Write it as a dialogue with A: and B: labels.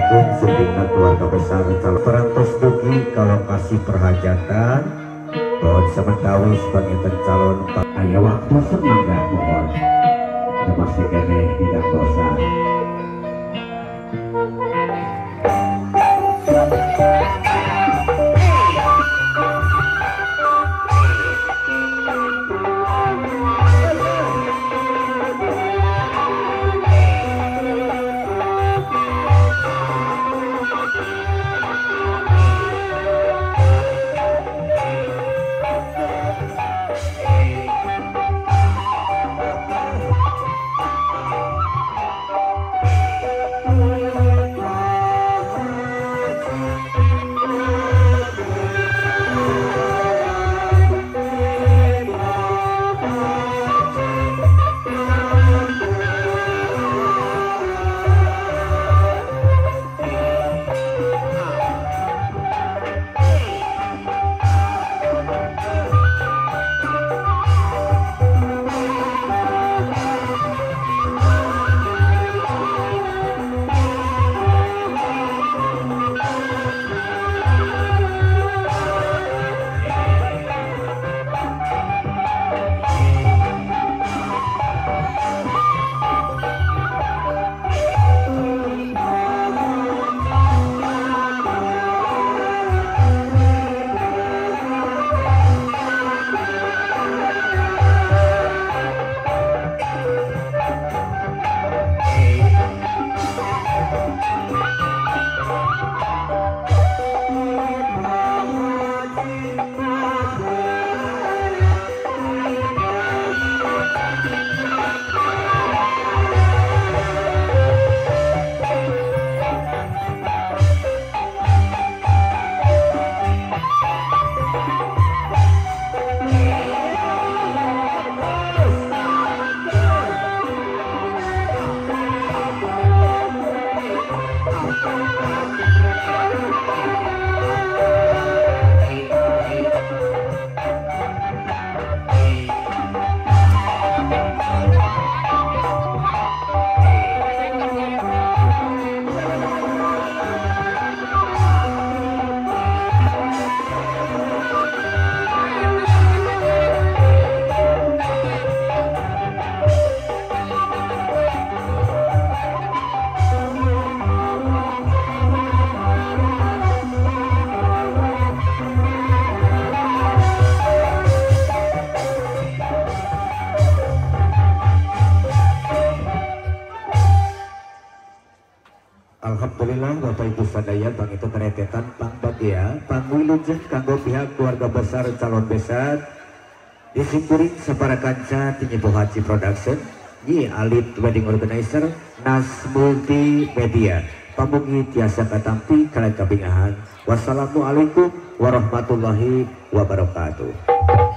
A: Diayakeun supina keluarga besar calon perantos dugi ka lokasi perhajatan pohon samentawis panginten calon aya waktu semangga mohon masih keneh tidak dosa. Alhamdulillah Bapak Ibu sadaya pangitu keretetan pangbagia pangwilujeng kanggo pihak keluarga besar calon besan disimpuring sapara kanca ti Nyi Haji Production Nyi Alit Wedding Organizer Nas Multimedia pamugi tiasa katampi kalian kabingahan. Wassalamualaikum warahmatullahi wabarakatuh.